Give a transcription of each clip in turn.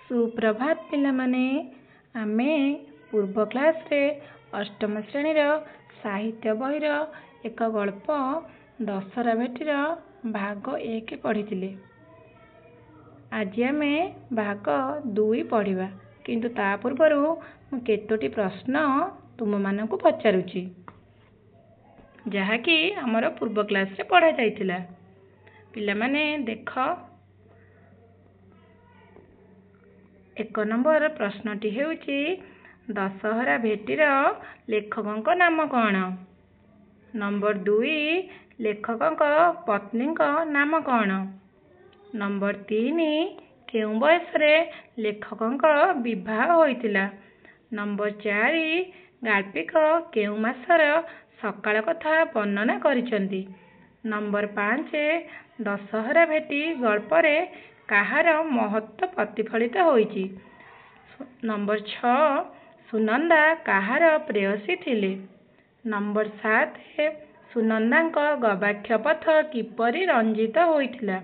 ସୁପ୍ରଭାତ ପିଲାମାନେ। ଆମେ ପୂର୍ବ କ୍ଲାସ୍ରେ ଅଷ୍ଟମ ଶ୍ରେଣୀର ସାହିତ୍ୟ ବହିର ଏକ ଗଳ୍ପ ଦଶହରା ଭେଟିର ଭାଗ 1 ପଢ଼ିଥିଲେ। ଆଜି ଆମେ ଭାଗ 2 ପଢ଼ିବା, କିନ୍ତୁ ତା ପୂର୍ବରୁ ମୁଁ କେତୋଟି ପ୍ରଶ୍ନ ତୁମମାନଙ୍କୁ ପଚାରୁଛି, ଯାହାକି ଆମର ପୂର୍ବ କ୍ଲାସ୍ରେ ପଢ଼ାଯାଇଥିଲା। ପିଲାମାନେ ଦେଖ, 1 ନମ୍ବର ପ୍ରଶ୍ନଟି ହେଉଛି, ଦଶହରା ଭେଟିର ଲେଖକଙ୍କ ନାମ କ'ଣ? ନମ୍ବର 2, ଲେଖକଙ୍କ ପତ୍ନୀଙ୍କ ନାମ କ'ଣ? ନମ୍ବର 3, କେଉଁ ବୟସରେ ଲେଖକଙ୍କ ବିବାହ ହୋଇଥିଲା? ନମ୍ବର 4, ଗାଳ୍ପିକ କେଉଁ ମାସର ସକାଳ କଥା ବର୍ଣ୍ଣନା କରିଛନ୍ତି? ନମ୍ବର 5, ଦଶହରା ଭେଟି ଗଳ୍ପରେ କାହାର ମହତ୍ତ୍ୱ ପ୍ରତିଫଳିତ ହୋଇଛି? ନମ୍ବର 6, ସୁନନ୍ଦା କାହାର ପ୍ରେୟସୀ ଥିଲେ? ନମ୍ବର 7, ସୁନନ୍ଦାଙ୍କ ଗବାକ୍ଷ ପଥ କିପରି ରଞ୍ଜିତ ହୋଇଥିଲା?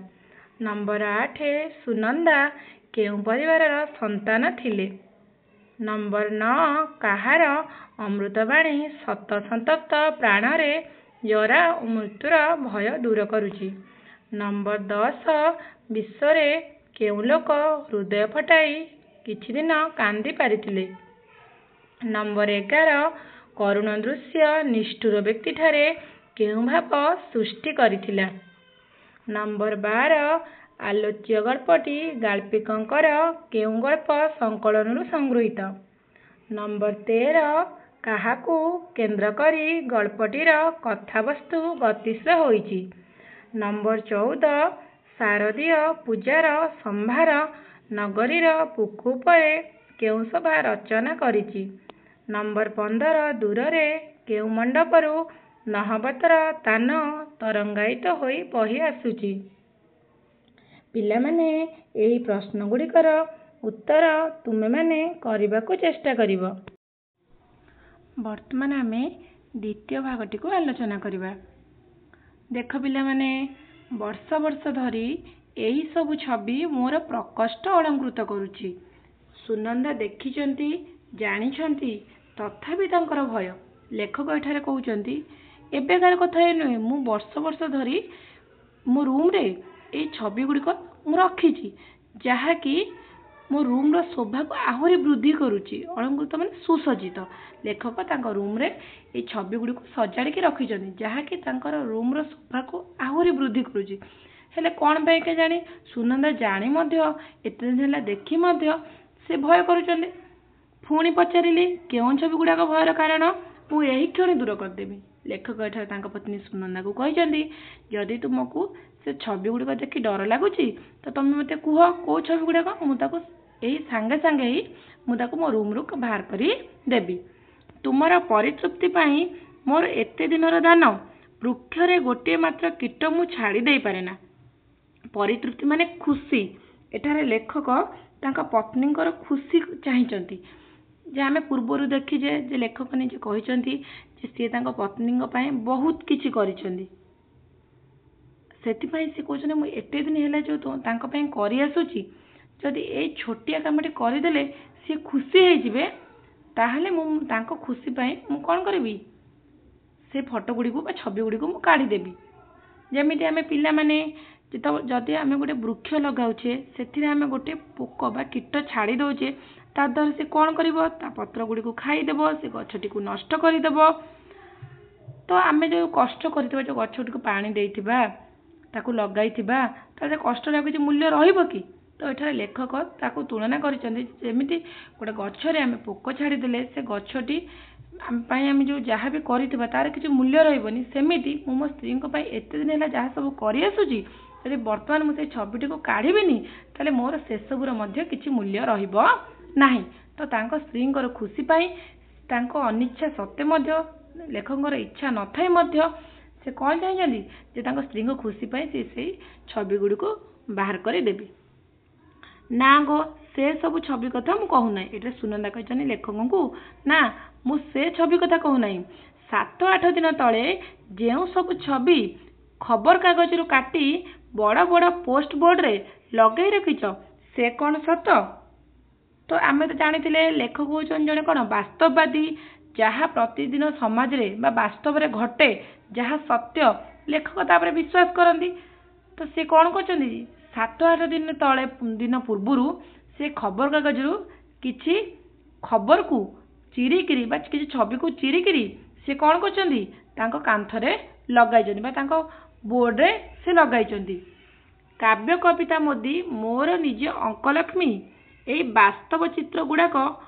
ନମ୍ବର 8, ସୁନନ୍ଦା କେଉଁ ପରିବାରର ସନ୍ତାନ ଥିଲେ? ନମ୍ବର 9, କାହାର ଅମୃତବାଣୀ ଶତସନ୍ତପ୍ତ ପ୍ରାଣରେ ଜରା ଓ ମୃତ୍ୟୁର ଭୟ ଦୂର କରୁଛି? ନମ୍ବର 10, ବିଶ୍ୱରେ କେଉଁ ଲୋକ ହୃଦୟ ଫଟାଇ କିଛିଦିନ କାନ୍ଦି ପାରିଥିଲେ? ନମ୍ବର 11, କରୁଣ ଦୃଶ୍ୟ ନିଷ୍ଠୁର ବ୍ୟକ୍ତିଠାରେ କେଉଁ ଭାବ ସୃଷ୍ଟି କରିଥିଲା? ନମ୍ବର 12, ଆଲୋଚ୍ୟ ଗଳ୍ପଟି ଗାଳ୍ପିକଙ୍କର କେଉଁ ଗଳ୍ପ ସଂକଳନରୁ ସଂଗୃହୀତ? ନମ୍ବର 13, କାହାକୁ କେନ୍ଦ୍ର କରି ଗଳ୍ପଟିର କଥାବସ୍ତୁ ଗତିଶୀଳ ହୋଇଛି? ନମ୍ବର 14, ଶାରଦୀୟ ପୂଜାର ସମ୍ଭାର ନଗରୀର ବୁକୁ ଉପରେ କେଉଁ ଶୋଭା ରଚନା କରିଛି? ନମ୍ବର 15, ଦୂରରେ କେଉଁ ମଣ୍ଡପରୁ ନହବତର ତାନ ତରଙ୍ଗାୟିତ ହୋଇ ବହି ଆସୁଛି? ପିଲାମାନେ, ଏହି ପ୍ରଶ୍ନଗୁଡ଼ିକର ଉତ୍ତର ତୁମେମାନେ କରିବାକୁ ଚେଷ୍ଟା କରିବ। ବର୍ତ୍ତମାନ ଆମେ ଦ୍ୱିତୀୟ ଭାଗଟିକୁ ଆଲୋଚନା କରିବା। ଦେଖ ପିଲାମାନେ, ବର୍ଷ ବର୍ଷ ଧରି ଏହିସବୁ ଛବି ମୋର ପ୍ରକୋଷ୍ଠ ଅଳଙ୍କୃତ କରୁଛି। ସୁନନ୍ଦା ଦେଖିଛନ୍ତି, ଜାଣିଛନ୍ତି, ତଥାପି ତାଙ୍କର ଭୟ। ଲେଖକ ଏଠାରେ କହୁଛନ୍ତି, ଏବେକାର କଥା ଏ ନୁହେଁ, ମୁଁ ବର୍ଷ ବର୍ଷ ଧରି ମୋ ରୁମ୍ରେ ଏଇ ଛବି ଗୁଡ଼ିକ ମୁଁ ରଖିଛି, ଯାହାକି ମୋ ରୁମ୍ର ଶୋଭାକୁ ଆହୁରି ବୃଦ୍ଧି କରୁଛି। ଅଳଙ୍କୃତ ମାନେ ସୁସଜ୍ଜିତ। ଲେଖକ ତାଙ୍କ ରୁମ୍ରେ ଏଇ ଛବି ଗୁଡ଼ିକୁ ସଜାଡ଼ିକି ରଖିଛନ୍ତି, ଯାହାକି ତାଙ୍କର ରୁମ୍ର ଶୋଭାକୁ ଆହୁରି ବୃଦ୍ଧି କରୁଛି। ହେଲେ କ'ଣ ପାଇଁ କେଜାଣି ସୁନନ୍ଦା ଜାଣି ମଧ୍ୟ, ଏତେ ଦିନ ହେଲା ଦେଖି ମଧ୍ୟ ସେ ଭୟ କରୁଛନ୍ତି। ପୁଣି ପଚାରିଲି, କେଉଁ ଛବି ଗୁଡ଼ାକ ଭୟର କାରଣ? ମୁଁ ଏହିକ୍ଷଣି ଦୂର କରିଦେବି। ଲେଖକ ଏଠାରେ ତାଙ୍କ ପତ୍ନୀ ସୁନନ୍ଦାକୁ କହିଛନ୍ତି, ଯଦି ତୁମକୁ ସେ ଛବି ଗୁଡ଼ିକ ଦେଖି ଡର ଲାଗୁଛି, ତ ତମେ ମୋତେ କୁହ କେଉଁ ଛବି ଗୁଡ଼ାକ, ମୁଁ ତାକୁ ଏଇ ସାଙ୍ଗେ ସାଙ୍ଗେ ହିଁ ମୁଁ ତାକୁ ମୋ ରୁମ୍ରୁ ବାହାର କରି ଦେବି। ତୁମର ପରିତୃପ୍ତି ପାଇଁ ମୋର ଏତେ ଦିନର ଦାନ। ବୃକ୍ଷରେ ଗୋଟିଏ ମାତ୍ର କୀଟ ମୁଁ ଛାଡ଼ି ଦେଇପାରେନା। ପରିତୃପ୍ତି ମାନେ ଖୁସି। ଏଠାରେ ଲେଖକ ତାଙ୍କ ପତ୍ନୀଙ୍କର ଖୁସି ଚାହିଁଛନ୍ତି, ଯେ ଆମେ ପୂର୍ବରୁ ଦେଖିଛେ ଯେ ଲେଖକ ନିଜେ କହିଛନ୍ତି ଯେ ସିଏ ତାଙ୍କ ପତ୍ନୀଙ୍କ ପାଇଁ ବହୁତ କିଛି କରିଛନ୍ତି। ସେଥିପାଇଁ ସେ କହୁଛନ୍ତି, ମୁଁ ଏତେ ଦିନ ହେଲା ଯେଉଁ ତାଙ୍କ ପାଇଁ କରିଆସୁଛି, ଯଦି ଏଇ ଛୋଟିଆ କାମଟି କରିଦେଲେ ସିଏ ଖୁସି ହେଇଯିବେ, ତାହେଲେ ମୁଁ ତାଙ୍କ ଖୁସି ପାଇଁ ମୁଁ କ'ଣ କରିବି? ସେ ଫଟୋ ଗୁଡ଼ିକୁ ବା ଛବି ଗୁଡ଼ିକୁ ମୁଁ କାଢ଼ିଦେବି। ଯେମିତି ଆମେ ପିଲାମାନେ ଯେତେବେଳେ ଯଦି ଆମେ ଗୋଟେ ବୃକ୍ଷ ଲଗାଉଛେ, ସେଥିରେ ଆମେ ଗୋଟେ ପୋକ ବା କୀଟ ଛାଡ଼ି ଦେଉଛେ, ତା ଦ୍ୱାରା ସେ କ'ଣ କରିବ? ତା ପତ୍ର ଗୁଡ଼ିକୁ ଖାଇଦେବ, ସେ ଗଛଟିକୁ ନଷ୍ଟ କରିଦେବ। ତ ଆମେ ଯେଉଁ କଷ୍ଟ କରିଥିବା, ଯେଉଁ ଗଛଟିକୁ ପାଣି ଦେଇଥିବା, ତାକୁ ଲଗାଇଥିବା, ତାହେଲେ କଷ୍ଟର ଆଉ କିଛି ମୂଲ୍ୟ ରହିବ କି? ତ ଏଠାରେ ଲେଖକ ତାକୁ ତୁଳନା କରିଛନ୍ତି, ଯେମିତି ଗୋଟେ ଗଛରେ ଆମେ ପୋକ ଛାଡ଼ିଦେଲେ ସେ ଗଛଟି ଆମ ପାଇଁ ଆମେ ଯେଉଁ ଯାହା ବି କରିଥିବା ତାର କିଛି ମୂଲ୍ୟ ରହିବନି, ସେମିତି ମୁଁ ମୋ ସ୍ତ୍ରୀଙ୍କ ପାଇଁ ଏତେ ଦିନ ହେଲା ଯାହା ସବୁ କରିଆସୁଛି, ଯଦି ବର୍ତ୍ତମାନ ମୁଁ ସେଇ ଛବିଟିକୁ କାଢ଼ିବିନି, ତାହେଲେ ମୋର ସେସବୁର ମଧ୍ୟ କିଛି ମୂଲ୍ୟ ରହିବ ନାହିଁ। ତ ତାଙ୍କ ସ୍ତ୍ରୀଙ୍କର ଖୁସି ପାଇଁ ତାଙ୍କ ଅନିଚ୍ଛା ସତ୍ତ୍ୱେ ମଧ୍ୟ, ଲେଖକଙ୍କର ଇଚ୍ଛା ନଥାଇ ମଧ୍ୟ ସେ କ'ଣ ଚାହିଁଛନ୍ତି ଯେ ତାଙ୍କ ସ୍ତ୍ରୀଙ୍କ ଖୁସି ପାଇଁ ସେ ସେଇ ଛବି ଗୁଡ଼ିକୁ ବାହାର କରିଦେବେ। ନା ଗୋ, ସେ ସବୁ ଛବି କଥା ମୁଁ କହୁନାହିଁ। ଏଠାରେ ସୁନନ୍ଦା କହିଛନ୍ତି ଲେଖକଙ୍କୁ, ନା, ମୁଁ ସେ ଛବି କଥା କହୁନାହିଁ। 7 8 ଦିନ ତଳେ ଯେଉଁ ସବୁ ଛବି ଖବରକାଗଜରୁ କାଟି ବଡ଼ ବଡ଼ ପୋଷ୍ଟ ବୋର୍ଡରେ ଲଗାଇ ରଖିଛ, ସେ କ'ଣ ସତ? ତ ଆମେ ତ ଜାଣିଥିଲେ ଲେଖକ ହେଉଛନ୍ତି ଜଣେ କ'ଣ ବାସ୍ତବବାଦୀ। ଯାହା ପ୍ରତିଦିନ ସମାଜରେ ବା ବାସ୍ତବରେ ଘଟେ, ଯାହା ସତ୍ୟ, ଲେଖକ ତାପରେ ବିଶ୍ୱାସ କରନ୍ତି। ତ ସେ କ'ଣ କରିଛନ୍ତି? 7 8 ଦିନ ତଳେ, ଦିନ ପୂର୍ବରୁ ସେ ଖବରକାଗଜରୁ କିଛି ଖବରକୁ ଚିରିକିରି ବା କିଛି ଛବିକୁ ଚିରିକିରି ସେ କ'ଣ କରିଛନ୍ତି? ତାଙ୍କ କାନ୍ଥରେ ଲଗାଇଛନ୍ତି ବା ତାଙ୍କ ବୋର୍ଡରେ ସେ ଲଗାଇଛନ୍ତି। କାବ୍ୟ କବିତା ମୋଦି, ମୋର ନିଜ ଅଙ୍କଲକ୍ଷ୍ମୀ, ଏଇ ବାସ୍ତବ ଚିତ୍ର ଗୁଡ଼ାକ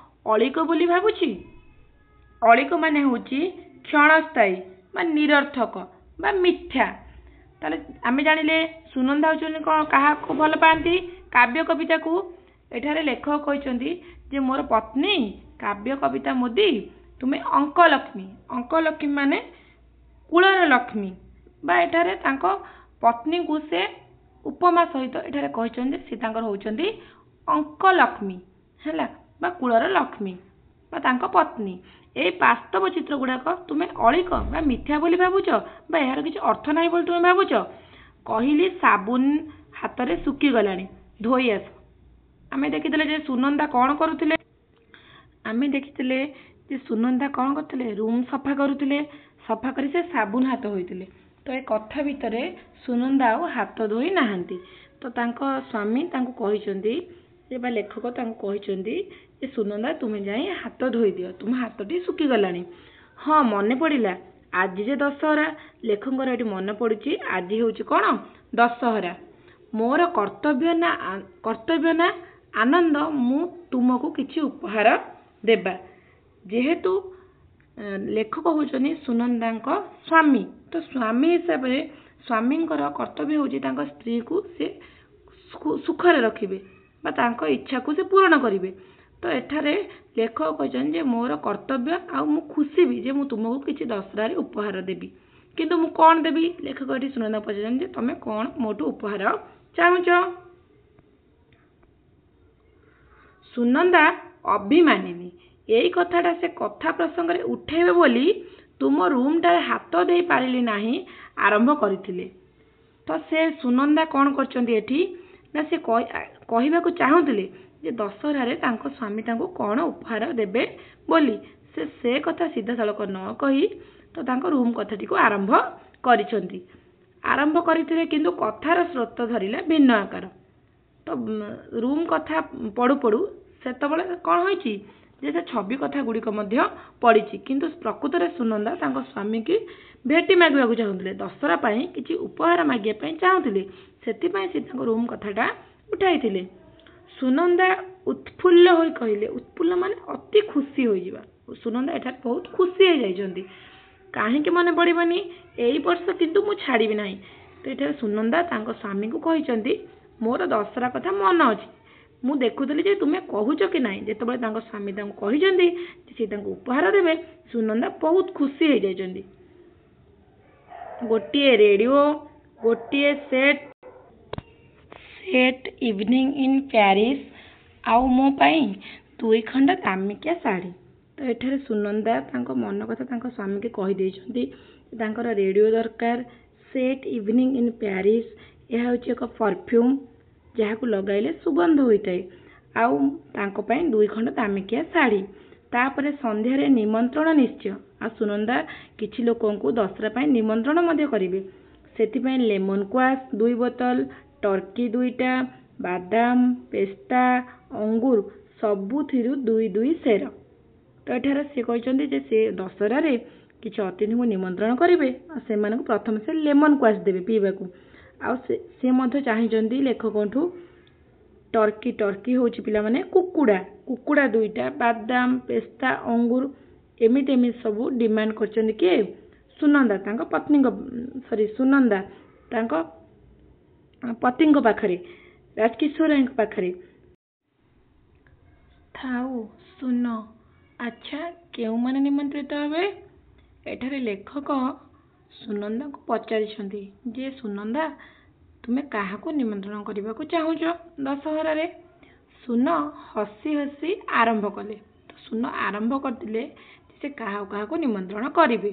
ଅଳିକ ବୋଲି ଭାବୁଛି। ଅଳିକ ମାନେ ହେଉଛି କ୍ଷଣସ୍ଥାୟୀ ବା ନିରର୍ଥକ ବା ମିଥ୍ୟା। ତାହେଲେ ଆମେ ଜାଣିଲେ ସୁନନ୍ଦା ହେଉଛନ୍ତି କ'ଣ, କାହାକୁ ଭଲ ପାଆନ୍ତି? କାବ୍ୟ କବିତାକୁ। ଏଠାରେ ଲେଖକ କହିଛନ୍ତି ଯେ ମୋର ପତ୍ନୀ କାବ୍ୟ କବିତା ମୋଦି, ତୁମେ ଅଙ୍କଲକ୍ଷ୍ମୀ। ଅଙ୍କଲକ୍ଷ୍ମୀ ମାନେ କୁଳର ଲକ୍ଷ୍ମୀ। ବା ଏଠାରେ ତାଙ୍କ ପତ୍ନୀଙ୍କୁ ସେ ଉପମା ସହିତ ଏଠାରେ କହିଛନ୍ତି, ସେ ତାଙ୍କର ହେଉଛନ୍ତି ଅଙ୍କଲକ୍ଷ୍ମୀ ହେଲା ବା କୁଳର ଲକ୍ଷ୍ମୀ ବା ତାଙ୍କ ପତ୍ନୀ। ଏଇ ବାସ୍ତବ ଚିତ୍ର ଗୁଡ଼ାକ ତୁମେ ଅଳିକ ବା ମିଥ୍ୟା ବୋଲି ଭାବୁଛ ବା ଏହାର କିଛି ଅର୍ଥ ନାହିଁ ବୋଲି ତୁମେ ଭାବୁଛ। କହିଲି, ସାବୁନ ହାତରେ ଶୁଖିଗଲାଣି, ଧୋଇ ଆସ। ଆମେ ଦେଖିଥିଲେ ଯେ ସୁନନ୍ଦା କ'ଣ କରୁଥିଲେ? ଆମେ ଦେଖିଥିଲେ ଯେ ସୁନନ୍ଦା କ'ଣ କରୁଥିଲେ? ରୁମ୍ ସଫା କରୁଥିଲେ। ସଫା କରି ସେ ସାବୁନ ହାତ ହୋଇଥିଲେ। ତ ଏ କଥା ଭିତରେ ସୁନନ୍ଦା ଆଉ ହାତ ଧୋଇ ନାହାନ୍ତି। ତ ତାଙ୍କ ସ୍ୱାମୀ ତାଙ୍କୁ କହିଛନ୍ତି ଯେ ବା ଲେଖକ ତାଙ୍କୁ କହିଛନ୍ତି ଯେ ସୁନନ୍ଦା, ତୁମେ ଯାଇ ହାତ ଧୋଇ ଦିଅ, ତୁମ ହାତଟି ଶୁଖିଗଲାଣି। ହଁ, ମନେ ପଡ଼ିଲା, ଆଜି ଯେ ଦଶହରା। ଲେଖକଙ୍କର ଏଠି ମନେ ପଡ଼ୁଛି ଆଜି ହେଉଛି କ'ଣ? ଦଶହରା। ମୋର କର୍ତ୍ତବ୍ୟ ନା ଆନନ୍ଦ ମୁଁ ତୁମକୁ କିଛି ଉପହାର ଦେବା। ଯେହେତୁ ଲେଖକ ହେଉଛନ୍ତି ସୁନନ୍ଦାଙ୍କ ସ୍ୱାମୀ, ତ ସ୍ୱାମୀ ହିସାବରେ ସ୍ୱାମୀଙ୍କର କର୍ତ୍ତବ୍ୟ ହେଉଛି ତାଙ୍କ ସ୍ତ୍ରୀକୁ ସେ ସୁଖରେ ରଖିବେ ବା ତାଙ୍କ ଇଚ୍ଛାକୁ ସେ ପୂରଣ କରିବେ। ତ ଏଠାରେ ଲେଖକ କହିଛନ୍ତି ଯେ ମୋର କର୍ତ୍ତବ୍ୟ ଆଉ ମୁଁ ଖୁସି ବି ଯେ ମୁଁ ତୁମକୁ କିଛି ଦଶହରାରେ ଉପହାର ଦେବି, କିନ୍ତୁ ମୁଁ କ'ଣ ଦେବି? ଲେଖକ ଏଠି ସୁନନ୍ଦା ପଚାରିଛନ୍ତି ଯେ ତମେ କ'ଣ ମୋଠୁ ଉପହାର ଚାହୁଁଛ? ସୁନନ୍ଦା ଅଭିମାନିନୀ। ଏଇ କଥାଟା ସେ କଥା ପ୍ରସଙ୍ଗରେ ଉଠେଇବେ ବୋଲି ତୁମ ରୁମ୍ଟାରେ ହାତ ଦେଇ ପାରିଲି ନାହିଁ ଆରମ୍ଭ କରିଥିଲେ। ତ ସେ ସୁନନ୍ଦା କ'ଣ କରିଛନ୍ତି ଏଠି ନା ସେ କହିବାକୁ ଚାହୁଁଥିଲେ ଯେ ଦଶହରାରେ ତାଙ୍କ ସ୍ୱାମୀ ତାଙ୍କୁ କ'ଣ ଉପହାର ଦେବେ ବୋଲି। ସେ ସେ କଥା ସିଧାସଳଖ ନ କହି ତ ତାଙ୍କ ରୁମ୍ କଥାଟିକୁ ଆରମ୍ଭ କରିଛନ୍ତି, ଆରମ୍ଭ କରିଥିଲେ, କିନ୍ତୁ କଥାର ସ୍ରୋତ ଧରିଲା ଭିନ୍ନ ଆକାର। ତ ରୁମ୍ କଥା ପଢ଼ୁ ପଢ଼ୁ ସେତେବେଳେ କ'ଣ ହୋଇଛି ଯେ ସେ ଛବି କଥା ଗୁଡ଼ିକ ମଧ୍ୟ ପଡ଼ିଛି। କିନ୍ତୁ ପ୍ରକୃତରେ ସୁନନ୍ଦା ତାଙ୍କ ସ୍ୱାମୀକି ଭେଟି ମାଗିବାକୁ ଚାହୁଁଥିଲେ, ଦଶହରା ପାଇଁ କିଛି ଉପହାର ମାଗିବା ପାଇଁ ଚାହୁଁଥିଲେ। ସେଥିପାଇଁ ସେ ତାଙ୍କ ରୁମ୍ କଥାଟା ଉଠାଇଥିଲେ। ସୁନନ୍ଦା ଉତ୍ଫୁଲ୍ଲ ହୋଇ କହିଲେ। ଉତ୍ଫୁଲ୍ଲ ମାନେ ଅତି ଖୁସି ହୋଇଯିବା। ସୁନନ୍ଦା ଏଠାରେ ବହୁତ ଖୁସି ହେଇଯାଇଛନ୍ତି। କାହିଁକି ମନେ ପଡ଼ିବନି? ଏଇ ବର୍ଷ କିନ୍ତୁ ମୁଁ ଛାଡ଼ିବି ନାହିଁ। ତ ଏଠାରେ ସୁନନ୍ଦା ତାଙ୍କ ସ୍ୱାମୀଙ୍କୁ କହିଛନ୍ତି, ମୋର ଦଶହରା କଥା ମନେ ଅଛି, ମୁଁ ଦେଖୁଥିଲି ଯେ ତୁମେ କହୁଛ କି ନାହିଁ। ଯେତେବେଳେ ତାଙ୍କ ସ୍ୱାମୀ ତାଙ୍କୁ କହିଛନ୍ତି ଯେ ସେ ତାଙ୍କୁ ଉପହାର ଦେବେ, ସୁନନ୍ଦା ବହୁତ ଖୁସି ହେଇଯାଇଛନ୍ତି। ଗୋଟିଏ ରେଡ଼ିଓ, ଗୋଟିଏ ସେଟ୍ ଇଭିନିଂ ଇନ୍ ପ୍ୟାରିସ୍, ଆଉ ମୋ ପାଇଁ ଦୁଇ ଖଣ୍ଡ ଦାମିକିଆ ଶାଢ଼ୀ। ତ ଏଠାରେ ସୁନନ୍ଦା ତାଙ୍କ ମନ କଥା ତାଙ୍କ ସ୍ୱାମୀକି କହିଦେଇଛନ୍ତି। ତାଙ୍କର ରେଡ଼ିଓ ଦରକାର, ସେଟ୍ ଇଭିନିଂ ଇନ୍ ପ୍ୟାରିସ୍, ଏହା ହେଉଛି ଏକ ପରଫ୍ୟୁମ୍ ଯାହାକୁ ଲଗାଇଲେ ସୁଗନ୍ଧ ହୋଇଥାଏ, ଆଉ ତାଙ୍କ ପାଇଁ ଦୁଇ ଖଣ୍ଡ ଦାମିକିଆ ଶାଢ଼ୀ। ତାପରେ ସନ୍ଧ୍ୟାରେ ନିମନ୍ତ୍ରଣ ନିଶ୍ଚୟ। ଆଉ ସୁନନ୍ଦା କିଛି ଲୋକଙ୍କୁ ଦଶହରା ପାଇଁ ନିମନ୍ତ୍ରଣ ମଧ୍ୟ କରିବେ। ସେଥିପାଇଁ ଲେମନ୍ କ୍ୱାସ୍ ଦୁଇ ବୋତଲ, ଟର୍କି ଦୁଇଟା, ବାଦାମ, ପେସ୍ତା, ଅଙ୍ଗୁର ସବୁଥିରୁ ଦୁଇ ଦୁଇ ସେର। ତ ଏଠାରେ ସେ କହିଛନ୍ତି ଯେ ସେ ଦଶହରାରେ କିଛି ଅତିଥିଙ୍କୁ ନିମନ୍ତ୍ରଣ କରିବେ ଆଉ ସେମାନଙ୍କୁ ପ୍ରଥମେ ସେ ଲେମନ୍ କ୍ୱାସ୍ ଦେବେ ପିଇବାକୁ। ଆଉ ସେ ମଧ୍ୟ ଚାହିଁଛନ୍ତି ଲେଖକଠୁ ଟର୍କି। ଟର୍କି ହେଉଛି ପିଲାମାନେ କୁକୁଡ଼ା। କୁକୁଡ଼ା ଦୁଇଟା, ବାଦାମ, ପେସ୍ତା, ଅଙ୍ଗୁର, ଏମିତି ଏମିତି ସବୁ ଡିମାଣ୍ଡ କରିଛନ୍ତି। କିଏ? ସୁନନ୍ଦା ତାଙ୍କ ପତ୍ନୀଙ୍କ, ସରି, ସୁନନ୍ଦା ତାଙ୍କ ପତିଙ୍କ ପାଖରେ, ରାଜକିଶୋର ରାୟଙ୍କ ପାଖରେ। ଥାଉ ସୁନ, ଆଚ୍ଛା, କେଉଁମାନେ ନିମନ୍ତ୍ରିତ ହେବେ? ଏଠାରେ ଲେଖକ ସୁନନ୍ଦାଙ୍କୁ ପଚାରିଛନ୍ତି ଯେ ସୁନନ୍ଦା, ତୁମେ କାହାକୁ ନିମନ୍ତ୍ରଣ କରିବାକୁ ଚାହୁଁଛ ଦଶହରାରେ? ସୁନ ହସି ହସି ଆରମ୍ଭ କଲେ। ତ ସୁନ ଆରମ୍ଭ କରିଥିଲେ ସେ କାହାକୁ କାହାକୁ ନିମନ୍ତ୍ରଣ କରିବେ।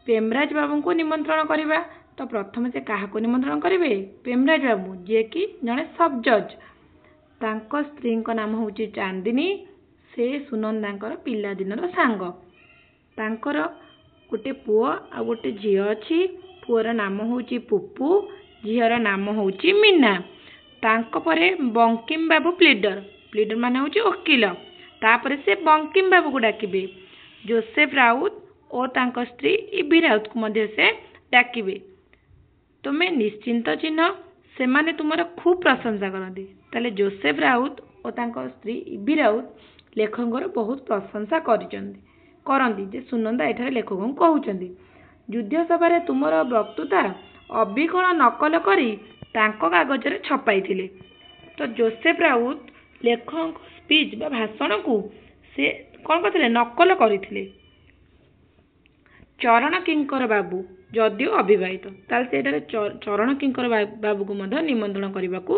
ପ୍ରେମରାଜ ବାବୁଙ୍କୁ ନିମନ୍ତ୍ରଣ କରିବା। ତ ପ୍ରଥମେ ସେ କାହାକୁ ନିମନ୍ତ୍ରଣ କରିବେ? ପ୍ରେମରାଜ ବାବୁ, ଯିଏକି ଜଣେ ସବ୍ ଜଜ୍। ତାଙ୍କ ସ୍ତ୍ରୀଙ୍କ ନାମ ହେଉଛି ଚାନ୍ଦିନୀ। ସେ ସୁନନ୍ଦାଙ୍କର ପିଲାଦିନର ସାଙ୍ଗ। ତାଙ୍କର ଗୋଟେ ପୁଅ ଆଉ ଗୋଟେ ଝିଅ ଅଛି। ପୁଅର ନାମ ହେଉଛି ପୁପୁ, ଝିଅର ନାମ ହେଉଛି ମୀନା। ତାଙ୍କ ପରେ ବଙ୍କିମ ବାବୁ ପ୍ଲିଡର। ପ୍ଲିଡର ମାନେ ହେଉଛି ଓକିଲ। ତାପରେ ସେ ବଙ୍କିମ ବାବୁକୁ ଡାକିବେ। ଜୋସେଫ ରାଉତ ଓ ତାଙ୍କ ସ୍ତ୍ରୀ ଇଭି ରାଉତକୁ ମଧ୍ୟ ସେ ଡାକିବେ। ତୁମେ ନିଶ୍ଚିନ୍ତ ଚିହ୍ନ, ସେମାନେ ତୁମର ଖୁବ୍ ପ୍ରଶଂସା କରନ୍ତି। ତାହେଲେ ଜୋସେଫ ରାଉତ ଓ ତାଙ୍କ ସ୍ତ୍ରୀ ଇଭି ରାଉତ ଲେଖକଙ୍କର ବହୁତ ପ୍ରଶଂସା କରିଛନ୍ତି, କରନ୍ତି ଯେ ସୁନନ୍ଦା ଏଠାରେ ଲେଖକଙ୍କୁ କହୁଛନ୍ତି। ଯୁଦ୍ଧ ସଭାରେ ତୁମର ବକ୍ତୃତା ଅବିକଳ ନକଲ କରି ତାଙ୍କ କାଗଜରେ ଛପାଇଥିଲେ। ତ ଜୋସେଫ ରାଉତ ଲେଖକଙ୍କ ସ୍ପିଚ୍ ବା ଭାଷଣକୁ ସେ କ'ଣ କରିଥିଲେ? ନକଲ କରିଥିଲେ। ଚରଣ କିଙ୍କର ବାବୁ ଯଦିଓ ଅବିବାହିତ। ତାହେଲେ ସେ ଏଠାରେ ଚରଣ କିଙ୍କର ବାବୁକୁ ମଧ୍ୟ ନିମନ୍ତ୍ରଣ କରିବାକୁ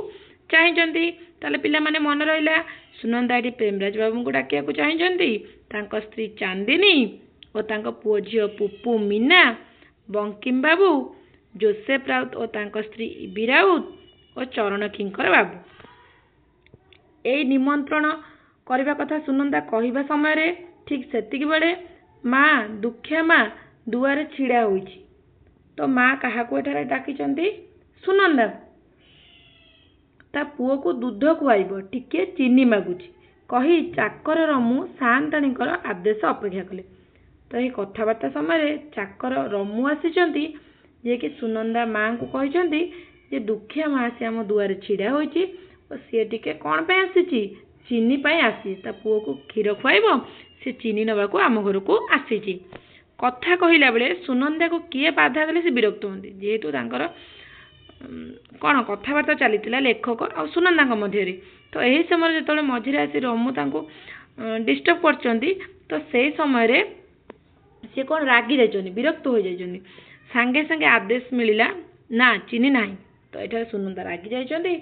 ଚାହିଁଛନ୍ତି। ତାହେଲେ ପିଲାମାନେ, ମନେ ରହିଲା, ସୁନନ୍ଦା ଏଠି ପ୍ରେମରାଜ ବାବୁଙ୍କୁ ଡାକିବାକୁ ଚାହିଁଛନ୍ତି, ତାଙ୍କ ସ୍ତ୍ରୀ ଚାନ୍ଦିନୀ ଓ ତାଙ୍କ ପୁଅ ଝିଅ ପୁପୁ, ମୀନା, ବଙ୍କିମ ବାବୁ, ଜୋସେଫ ରାଉତ ଓ ତାଙ୍କ ସ୍ତ୍ରୀ ଇବି ରାଉତ ଓ ଚରଣ କିଙ୍କର ବାବୁ। ଏଇ ନିମନ୍ତ୍ରଣ କରିବା କଥା ସୁନନ୍ଦା କହିବା ସମୟରେ ଠିକ୍ ସେତିକି ବେଳେ ମା, ଦୁଃଖିଆ ମା ଦୁଆରେ ଛିଡ଼ା ହୋଇଛି। ତ ମା କାହାକୁ ଏଠାରେ ଡାକିଛନ୍ତି? ସୁନନ୍ଦାକୁ। ତା ପୁଅକୁ ଦୁଧ ଖୁଆଇବ, ଟିକିଏ ଚିନି ମାଗୁଛି କହି ଚାକର ରମୁ ସାଆନ୍ତାଣୀଙ୍କର ଆଦେଶ ଅପେକ୍ଷା କଲେ। ତ ଏହି କଥାବାର୍ତ୍ତା ସମୟରେ ଚାକର ରମୁ ଆସିଛନ୍ତି, ଯିଏକି ସୁନନ୍ଦା ମାଙ୍କୁ କହିଛନ୍ତି ଯେ ଦୁଃଖିଆ ମା ଆସି ଆମ ଦୁଆରେ ଛିଡ଼ା ହୋଇଛି ଓ ସିଏ ଟିକେ କ'ଣ ପାଇଁ ଆସିଛି? ଚିନି ପାଇଁ ଆସିଛି। ତା ପୁଅକୁ କ୍ଷୀର ଖୁଆଇବ, ସେ ଚିନି ନେବାକୁ ଆମ ଘରକୁ ଆସିଛି। କଥା କହିଲା ବେଳେ ସୁନନ୍ଦାକୁ କିଏ ବାଧା ଦେଲେ ସେ ବିରକ୍ତ ହୁଅନ୍ତି। ଯେହେତୁ ତାଙ୍କର କ'ଣ କଥାବାର୍ତ୍ତା ଚାଲିଥିଲା ଲେଖକ ଆଉ ସୁନନ୍ଦାଙ୍କ ମଧ୍ୟରେ, ତ ଏହି ସମୟରେ ଯେତେବେଳେ ମଝିରେ ଆସି ରମୁ ତାଙ୍କୁ ଡିଷ୍ଟର୍ବ କରିଛନ୍ତି, ତ ସେଇ ସମୟରେ ସିଏ କ'ଣ ରାଗି ଯାଇଛନ୍ତି, ବିରକ୍ତ ହୋଇଯାଇଛନ୍ତି। ସାଙ୍ଗେ ସାଙ୍ଗେ ଆଦେଶ ମିଳିଲା, ନା, ଚିନି ନାହିଁ। ତ ଏଠାରେ ସୁନନ୍ଦା ରାଗି ଯାଇଛନ୍ତି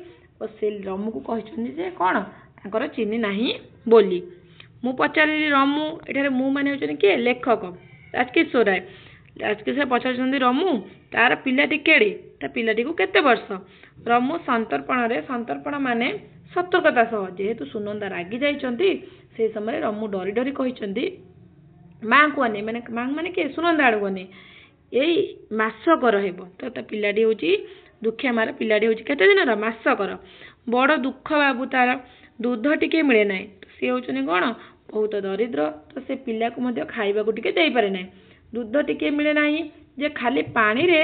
ଓ ସେ ରମୁକୁ କହିଛନ୍ତି ଯେ କ'ଣ ତାଙ୍କର ଚିନି ନାହିଁ ବୋଲି। ମୁଁ ପଚାରିଲି, ରମୁ, ଏଠାରେ ମୁଁ ମାନେ ହେଉଛନ୍ତି କିଏ? ଲେଖକ ରାଜକିଶୋର ରାୟ। ରାଜକିଶୋର ପଚାରୁଛନ୍ତି, ରମୁ, ତାର ପିଲାଟି କେଡ଼େ? ତା ପିଲାଟିକୁ କେତେ ବର୍ଷ? ରମୁ ସନ୍ତର୍ପଣରେ, ସନ୍ତର୍ପଣ ମାନେ ସତର୍କତା ସହ, ଯେହେତୁ ସୁନନ୍ଦା ରାଗି ଯାଇଛନ୍ତି ସେହି ସମୟରେ ରମୁ ଡରି ଡରି କହିଛନ୍ତି ମାଙ୍କୁ ଅନେଇ, ମାନେ ମା ମାନେ କିଏ? ସୁନନ୍ଦା ଆଡ଼କୁ ଅନେଇ, ଏଇ ମାସକର ହେବ। ତ ତା ପିଲାଟି ହେଉଛି, ଦୁଃଖିଆ ମାର ପିଲାଟି ହେଉଛି କେତେ ଦିନର? ମାସକର। ବଡ଼ ଦୁଃଖ ବାବୁ, ତାର ଦୁଧ ଟିକେ ମିଳେ ନାହିଁ। ସିଏ ହେଉଛନ୍ତି କ'ଣ? ବହୁତ ଦରିଦ୍ର। ତ ସେ ପିଲାକୁ ମଧ୍ୟ ଖାଇବାକୁ ଟିକେ ଦେଇପାରେ ନାହିଁ। ଦୁଧ ଟିକେ ମିଳେ ନାହିଁ ଯେ ଖାଲି ପାଣିରେ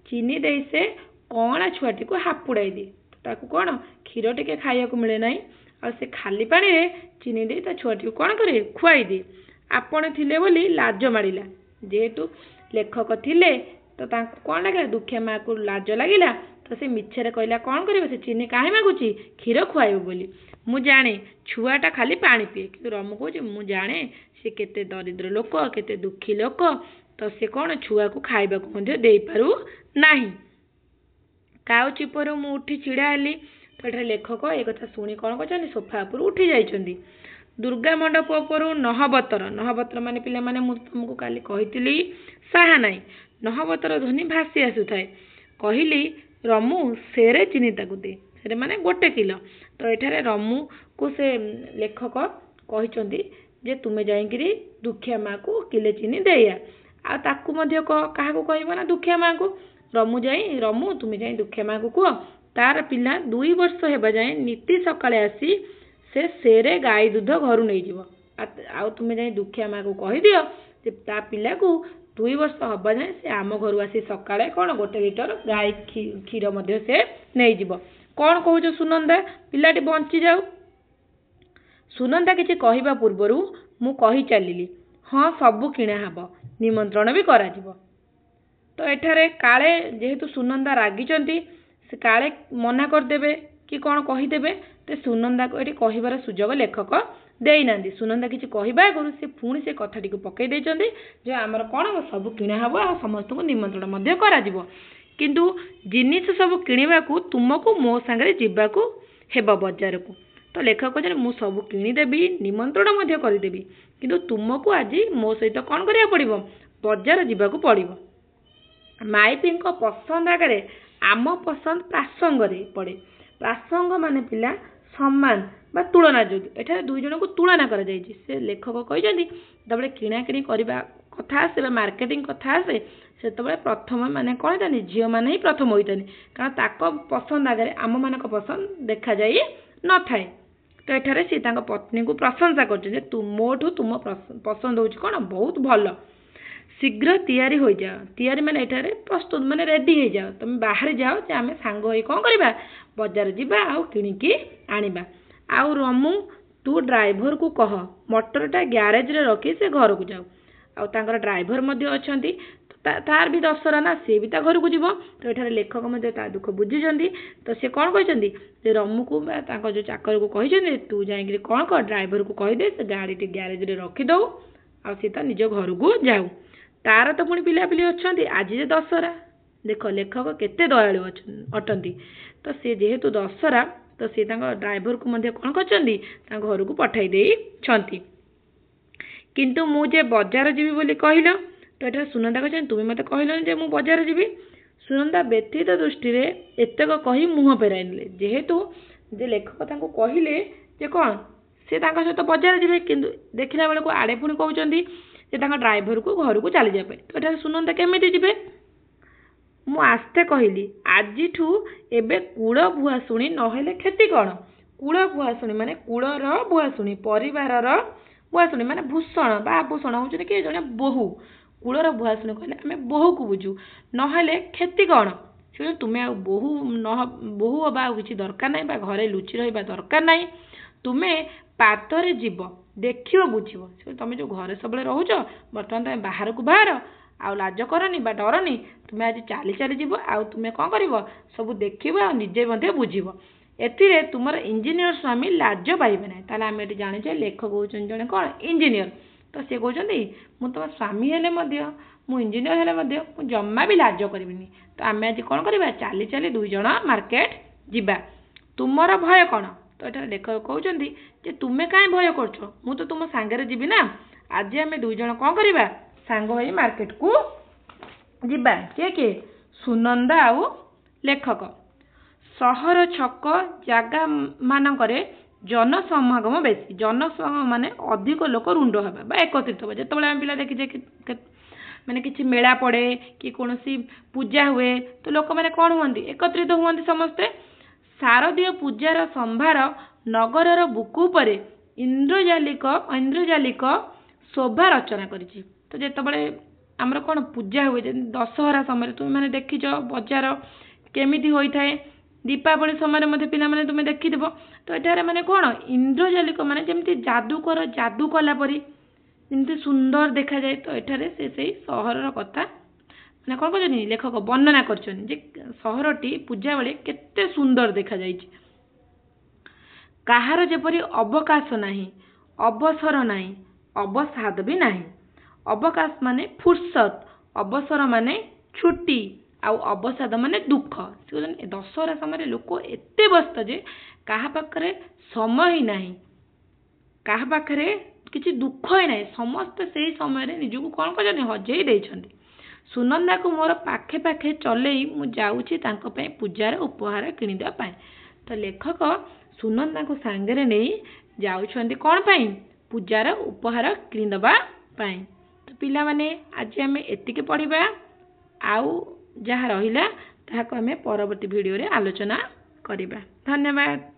ଚିନି ଦେଇ ସେ କଅଁଳା ଛୁଆଟିକୁ ହାପୁଡ଼ାଇ ଦିଏ। ତାକୁ କ'ଣ କ୍ଷୀର ଟିକେ ଖାଇବାକୁ ମିଳେ ନାହିଁ, ଆଉ ସେ ଖାଲି ପାଣିରେ ଚିନି ଦେଇ ତା ଛୁଆଟିକୁ କ'ଣ କରେ? ଖୁଆଇ ଦିଏ। ଆପଣ ଥିଲେ ବୋଲି ଲାଜ ମାଡ଼ିଲା। ଯେହେତୁ ଲେଖକ ଥିଲେ, ତ ତାଙ୍କୁ କ'ଣ ଲାଗିଲା? ଦୁଃଖିଆ ମାଆକୁ ଲାଜ ଲାଗିଲା। ତ ସେ ମିଛରେ କହିଲା, କ'ଣ କରିବ ସେ ଚିନି କାହିଁ ମାଗୁଛି? କ୍ଷୀର ଖୁଆଇବ ବୋଲି। ମୁଁ ଜାଣେ ଛୁଆଟା ଖାଲି ପାଣି ପିଏ। କିନ୍ତୁ ରମୁ କହୁଛି, ମୁଁ ଜାଣେ ସେ କେତେ ଦରିଦ୍ର ଲୋକ, କେତେ ଦୁଃଖୀ ଲୋକ, ତ ସେ କ'ଣ ଛୁଆକୁ ଖାଇବାକୁ ମଧ୍ୟ ଦେଇପାରୁ ନାହିଁ। କାଉଚ ଉପରୁ ମୁଁ ଉଠି ଛିଡ଼ା ହେଲି। ତ ଏଠାରେ ଲେଖକ ଏ କଥା ଶୁଣି କ'ଣ କରିଛନ୍ତି? ସୋଫା ଉପରୁ ଉଠି ଯାଇଛନ୍ତି। ଦୁର୍ଗା ମଣ୍ଡପ ଉପରୁ ନହବତର, ନହବତର ମାନେ ପିଲାମାନେ ମୁଁ ତୁମକୁ କାଲି କହିଥିଲି ସାହାନାଇ, ନହବତର ଧ୍ୱନି ଭାସି ଆସୁଥାଏ। କହିଲି, ରମୁ, ସେରେ ଚିନି ତାକୁ ଦେ। ସେରେ ମାନେ 1 କିଲୋ। ତ ଏଠାରେ ରମୁକୁ ସେ ଲେଖକ କହିଛନ୍ତି ଯେ ତୁମେ ଯାଇକିରି ଦୁଃଖିଆ ମାଆକୁ କିଲେ ଚିନି ଦେଇଆ, ଆଉ ତାକୁ ମଧ୍ୟ କାହାକୁ କହିବ ନା ଦୁଃଖିଆ ମାଆକୁ। ରମୁ ଯାଇ, ରମୁ ତୁମେ ଯାଇ ଦୁଃଖିଆ ମାଆକୁ କୁହ ତାର ପିଲା 2 ବର୍ଷ ହେବା ଯାଏଁ ନିତି ସକାଳେ ଆସି ସେ ସେରେ ଗାଈ ଦୁଧ ଘରୁ ନେଇଯିବ। ଆଉ ତୁମେ ଯାଇ ଦୁଃଖିଆ ମାଆକୁ କହିଦିଅ ଯେ ତା ପିଲାକୁ 2 ବର୍ଷ ହବା ଯାଏଁ ସେ ଆମ ଘରୁ ଆସି ସକାଳେ କ'ଣ 1 ଲିଟର ଗାଈ କ୍ଷୀର ମଧ୍ୟ ସେ ନେଇଯିବ। କ'ଣ କହୁଛ ସୁନନ୍ଦା, ପିଲାଟି ବଞ୍ଚିଯାଉ? ସୁନନ୍ଦା କିଛି କହିବା ପୂର୍ବରୁ ମୁଁ କହି ଚାଲିଲି, ହଁ, ସବୁ କିଣା ହେବ, ନିମନ୍ତ୍ରଣ ବି କରାଯିବ। ତ ଏଠାରେ କାଳେ ଯେହେତୁ ସୁନନ୍ଦା ରାଗିଛନ୍ତି, ସେ କାଳେ ମନା କରିଦେବେ କି କ'ଣ କହିଦେବେ, ତ ସୁନନ୍ଦାକୁ ଏଠି କହିବାର ସୁଯୋଗ ଲେଖକ ଦେଇନାହାନ୍ତି। ସୁନନ୍ଦା କିଛି କହିବା ଆଗରୁ ସେ ପୁଣି ସେ କଥାଟିକୁ ପକାଇ ଦେଇଛନ୍ତି ଯେ ଆମର କ'ଣ ହେବ? ସବୁ କିଣା ହେବ ଆଉ ସମସ୍ତଙ୍କୁ ନିମନ୍ତ୍ରଣ ମଧ୍ୟ କରାଯିବ, କିନ୍ତୁ ଜିନିଷ ସବୁ କିଣିବାକୁ ତୁମକୁ ମୋ ସାଙ୍ଗରେ ଯିବାକୁ ହେବ ବଜାରକୁ। ତ ଲେଖକ କହୁଛନ୍ତି, ମୁଁ ସବୁ କିଣିଦେବି, ନିମନ୍ତ୍ରଣ ମଧ୍ୟ କରିଦେବି, କିନ୍ତୁ ତୁମକୁ ଆଜି ମୋ ସହିତ କ'ଣ କରିବାକୁ ପଡ଼ିବ? ବଜାର ଯିବାକୁ ପଡ଼ିବ। ମାଇପିଙ୍କ ପସନ୍ଦ ଆଗରେ ଆମ ପସନ୍ଦ ପ୍ରାସଙ୍ଗରେ ପଡ଼େ। ପ୍ରାସଙ୍ଗ ମାନେ ପିଲା ସମାନ ବା ତୁଳନା ଯୋଗ୍ୟ। ଏଠାରେ ଦୁଇ ଜଣଙ୍କୁ ତୁଳନା କରାଯାଇଛି। ସେ ଲେଖକ କହିଛନ୍ତି, ଯେତେବେଳେ କିଣାକିଣି କରିବା କଥା ଆସେ ବା ମାର୍କେଟିଂ କଥା ଆସେ, ସେତେବେଳେ ପ୍ରଥମ ମାନେ କ'ଣ ହେଇଥାନ୍ତି? ଝିଅମାନେ ହିଁ ପ୍ରଥମ ହୋଇଥାନ୍ତି, କାରଣ ତାଙ୍କ ପସନ୍ଦ ଆଗରେ ଆମମାନଙ୍କ ପସନ୍ଦ ଦେଖାଯାଇ ନଥାଏ। ତ ଏଠାରେ ସେ ତାଙ୍କ ପତ୍ନୀଙ୍କୁ ପ୍ରଶଂସା କରୁଛନ୍ତି ଯେ ତୁ ମୋଠୁ ତୁମ ପସନ୍ଦ ହେଉଛି କ'ଣ ବହୁତ ଭଲ। ଶୀଘ୍ର ତିଆରି ହୋଇଯାଅ। ତିଆରି ମାନେ ଏଠାରେ ପ୍ରସ୍ତୁତ, ମାନେ ରେଡ଼ି ହେଇଯାଅ, ତୁମେ ବାହାରି ଯାଅ ଯେ ଆମେ ସାଙ୍ଗ ହୋଇ କ'ଣ କରିବା? ବଜାର ଯିବା ଆଉ କିଣିକି ଆଣିବା। ଆଉ ରମୁ, ତୁ ଡ୍ରାଇଭରକୁ କହ ମଟରଟା ଗ୍ୟାରେଜରେ ରଖି ସେ ଘରକୁ ଯାଉ। ଆଉ ତାଙ୍କର ଡ୍ରାଇଭର ମଧ୍ୟ ଅଛନ୍ତି, ତାର ବି ଦଶହରା ନା, ସିଏ ବି ତା ଘରକୁ ଯିବ। ତ ଏଠାରେ ଲେଖକ ମଧ୍ୟ ତା ଦୁଃଖ ବୁଝିଛନ୍ତି। ତ ସେ କ'ଣ କହିଛନ୍ତି ଯେ ରମୁକୁ ବା ତାଙ୍କ ଯେଉଁ ଚାକରକୁ କହିଛନ୍ତି, ତୁ ଯାଇକିରି କ'ଣ କର, ଡ୍ରାଇଭରକୁ କହିଦେ ସେ ଗାଡ଼ିଟି ଗ୍ୟାରେଜରେ ରଖିଦେଉ ଆଉ ସେ ତା ନିଜ ଘରକୁ ଯାଉ। ତାର ତ ପୁଣି ପିଲାପିଲି ଅଛନ୍ତି। ଆଜି ଯେ ଦଶହରା, ଦେଖ ଲେଖକ କେତେ ଦୟାଳୁ ଅଟନ୍ତି। ତ ସେ ଯେହେତୁ ଦଶହରା, ତ ସେ ତାଙ୍କ ଡ୍ରାଇଭରକୁ ମଧ୍ୟ କ'ଣ କରିଛନ୍ତି? ତାଙ୍କ ଘରକୁ ପଠାଇ ଦେଇଛନ୍ତି। କିନ୍ତୁ ମୁଁ ଯେ ବଜାର ଯିବି ବୋଲି କହିଲ? ତ ଏଠାରେ ସୁନନ୍ଦା କହିଛନ୍ତି, ତୁମେ ମୋତେ କହିଲନି ଯେ ମୁଁ ବଜାର ଯିବି? ସୁନନ୍ଦା ବ୍ୟଥିତ ଦୃଷ୍ଟିରେ ଏତକ କହି ମୁହଁ ଫେରାଇ ନେଲେ। ଯେହେତୁ ଯେ ଲେଖକ ତାଙ୍କୁ କହିଲେ ଯେ କ'ଣ ସେ ତାଙ୍କ ସହିତ ବଜାର ଯିବେ, କିନ୍ତୁ ଦେଖିଲା ବେଳକୁ ଆଡ଼େ ପୁଣି କହୁଛନ୍ତି ଯେ ତାଙ୍କ ଡ୍ରାଇଭରକୁ ଘରକୁ ଚାଲିଯିବା ପାଇଁ। ତ ଏଠାରେ ସୁନନ୍ଦା କେମିତି ଯିବେ? ମୁଁ ଆସ୍ତେ କହିଲି, ଆଜିଠୁ ଏବେ କୂଳ ଭୁଆସୁଣୀ ନହେଲେ କ୍ଷତି କ'ଣ? କୂଳ ଭୁଆସୁଣୀ ମାନେ କୂଳର ଭୁଆସୁଣୀ, ପରିବାରର ଭୁଆସୁଣୀ ମାନେ ଭୂଷଣ ବା ଆଭୂଷଣ ହେଉଛନ୍ତି କିଏ? ଜଣେ ବୋହୂ। କୂଳର ଭୁଆସୁଣୀ କହିଲେ ଆମେ ବୋହୂକୁ ବୁଝୁ। ନହେଲେ କ୍ଷତି କ'ଣ? ସେ ତୁମେ ଆଉ ବୋହୂ ନ ବୋହୂ ହେବା ଆଉ କିଛି ଦରକାର ନାହିଁ ବା ଘରେ ଲୁଚି ରହିବା ଦରକାର ନାହିଁ। ତୁମେ ପାଦରେ ଯିବ, ଦେଖିବ, ବୁଝିବ। ସେ ତମେ ଯେଉଁ ଘରେ ସବୁବେଳେ ରହୁଛ, ବର୍ତ୍ତମାନ ତମେ ବାହାରକୁ ବାହାର ଆଉ ଲାଜ କରନି ବା ଡରନି। ତୁମେ ଆଜି ଚାଲି ଚାଲି ଯିବ ଆଉ ତୁମେ କ'ଣ କରିବ? ସବୁ ଦେଖିବ ଆଉ ନିଜେ ମଧ୍ୟ ବୁଝିବ। ଏଥିରେ ତୁମର ଇଞ୍ଜିନିୟର ସ୍ୱାମୀ ଲାଜ ପାଇବେ ନାହିଁ। ତାହେଲେ ଆମେ ଏଠି ଜାଣିଛେ ଲେଖକ ହେଉଛନ୍ତି ଜଣେ କ'ଣ? ଇଞ୍ଜିନିୟର। ତ ସେ କହୁଛନ୍ତି, ମୁଁ ତୁମ ସ୍ୱାମୀ ହେଲେ ମଧ୍ୟ, ମୁଁ ଇଞ୍ଜିନିୟର ହେଲେ ମଧ୍ୟ ମୁଁ ଜମା ବି ଲାଜ କରିବିନି। ତ ଆମେ ଆଜି କ'ଣ କରିବା? ଚାଲି ଚାଲି ଦୁଇ ଜଣ ମାର୍କେଟ ଯିବା। ତୁମର ଭୟ କ'ଣ? ତ ଏଠାରେ ଲେଖକ କହୁଛନ୍ତି ଯେ ତୁମେ କାହିଁ ଭୟ କରୁଛ? ମୁଁ ତ ତୁମ ସାଙ୍ଗରେ ଯିବି ନା। ଆଜି ଆମେ ଦୁଇ ଜଣ କ'ଣ କରିବା? ସାଙ୍ଗ ହୋଇ ମାର୍କେଟକୁ ଯିବା। କିଏ କିଏ? ସୁନନ୍ଦା ଆଉ ଲେଖକ। ସହର ଛକ ଜାଗା ମାନଙ୍କରେ ଜନସମାଗମ ବେଶୀ। ଜନସମାଗମ ମାନେ ଅଧିକ ଲୋକ ରୁଣ୍ଡ ହେବା ବା ଏକତ୍ରିତ ହେବା। ଯେତେବେଳେ ଆମେ ପିଲା ଦେଖିଛେ, ମାନେ କିଛି ମେଳା ପଡ଼େ କି କୌଣସି ପୂଜା ହୁଏ, ତ ଲୋକମାନେ କ'ଣ ହୁଅନ୍ତି? ଏକତ୍ରିତ ହୁଅନ୍ତି ସମସ୍ତେ। ଶାରଦୀୟ ପୂଜାର ସମ୍ଭାର ନଗରର ବୁକୁ ଉପରେ ଐନ୍ଦ୍ରଜାଲିକ ଶୋଭା ରଚନା କରିଛି। ତ ଯେତେବେଳେ ଆମର କ'ଣ ପୂଜା ହୁଏ, ଯେମିତି ଦଶହରା ସମୟରେ ତୁମେମାନେ ଦେଖିଛ ବଜାର କେମିତି ହୋଇଥାଏ। ଦୀପାବଳି ସମୟରେ ମଧ୍ୟ ପିଲାମାନେ ତୁମେ ଦେଖିଥିବ। ତ ଏଠାରେ ମାନେ କ'ଣ ଇନ୍ଦ୍ରଜାଲିକ ମାନେ ଯେମିତି ଯାଦୁକର ଯାଦୁ କଲା ପରି ଯେମିତି ସୁନ୍ଦର ଦେଖାଯାଏ। ତ ଏଠାରେ ସେ ସେଇ ସହରର କଥା ମାନେ କ'ଣ କରୁଛନ୍ତି? ଲେଖକ ବର୍ଣ୍ଣନା କରିଛନ୍ତି ଯେ ସହରଟି ପୂଜା ବେଳେ କେତେ ସୁନ୍ଦର ଦେଖାଯାଇଛି। କାହାର ଯେପରି ଅବକାଶ ନାହିଁ, ଅବସର ନାହିଁ, ଅବସାଦ ବି ନାହିଁ। ଅବକାଶ ମାନେ ଫୁର୍ସତ, ଅବସର ମାନେ ଛୁଟି, ଆଉ ଅବସାଦ ମାନେ ଦୁଃଖ। ସେ କହୁଛନ୍ତି ଦଶହରା ସମୟରେ ଲୋକ ଏତେ ବ୍ୟସ୍ତ ଯେ କାହା ପାଖରେ ସମୟ ହିଁ ନାହିଁ, କାହା ପାଖରେ କିଛି ଦୁଃଖ ହିଁ ନାହିଁ। ସମସ୍ତେ ସେଇ ସମୟରେ ନିଜକୁ କ'ଣ କରିଛନ୍ତି? ହଜେଇ ଦେଇଛନ୍ତି। ସୁନନ୍ଦାକୁ ମୋର ପାଖେ ପାଖେ ଚଲେଇ ମୁଁ ଯାଉଛି ତାଙ୍କ ପାଇଁ ପୂଜାର ଉପହାର କିଣିଦେବା ପାଇଁ। ତ ଲେଖକ ସୁନନ୍ଦାଙ୍କୁ ସାଙ୍ଗରେ ନେଇ ଯାଉଛନ୍ତି କ'ଣ ପାଇଁ? ପୂଜାର ଉପହାର କିଣିଦେବା ପାଇଁ। ତ ପିଲାମାନେ, ଆଜି ଆମେ ଏତିକି ପଢ଼ିବା, ଆଉ ଯାହା ରହିଲା ତାହାକୁ ଆମେ ପରବର୍ତ୍ତୀ ଭିଡ଼ିଓରେ ଆଲୋଚନା କରିବା। ଧନ୍ୟବାଦ।